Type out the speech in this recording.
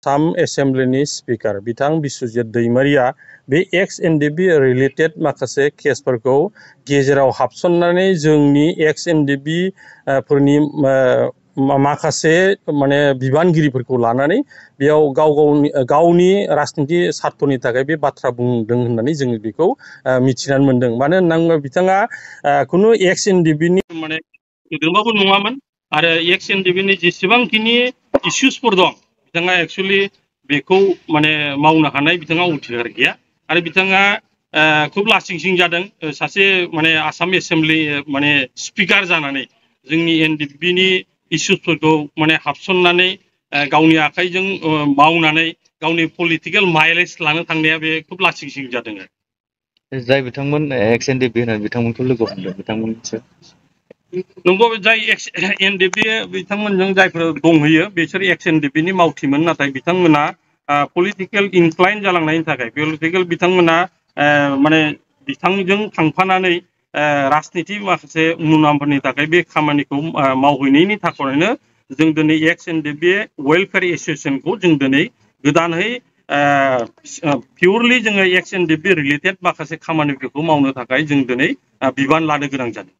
Assam एसेम्ब्लिनि speaker बिथां बिस्वजित दैमारिया बे एक्स एनडिपि related माखासे केसफोरखौ गेजेराव हाबसननानै जोंनि एक्स एनडिपि फोरनि माखासे माने बिबानगिरिफोरखौ लानानै बेयाव गावनि राजनीति स्वार्थनि थाखाय बे बाथ्रा बुंदों होननानै जोङो बेखौ मिथिनानै मोनदों। मानो होनना बिथाङा खुनु एक्स एनडिपिनि माने सोद्रोमाबो नङामोन आरो एक्स एनडिपिनि जेसेबांखिनि इस्युसफोर दं बिथाङा एक्चुअली बेखौ माने मावनो हानाय बिथाङा उथिगार गैया आरो बिथाङा खुब लासिंसिं जादों सासे माने आसाम एसेम्ब्लि माने स्पिकार जानानै जोंनि एनडिपिनि इस्युसफोरखौ माने हाबसननानै गावनि आखाइजों मावनानै गावनि पलिटिकल माइलेज लानो थांनाया बे खुब लासिंसिं जादों। जाय बिथांमोन एक्स एनडिपि होननानै बिथांमोनखौ लोगो हमदों बिथांमोनसो नंगौ जाय एक्स एनडिपि बिथांमोनजों जायफोर दंहैयो बिसोर एक्स एनडिपिनि मावथिमोन नाथाय बिथांमोना पलिटिकल इनक्लाइन जालांनायनि थाखाय पलिटिकल बिथांमोना माने बिथांजों थांफानानै राजनीति माखासे मुलाम्फानि थाखाय बे खामानिखौ मावहैनायनि थाखायनो जों दिनै एक्स एनडिपि वेलफेयार एसोसिएशनखौ जों दिनै गोदानै पिउरलि जोङो एक्स एनडिपि रिलेटेड माखासे खामानिफोरखौ मावनो थाखाय जों दिनै बिबान लानो गोनां जादों।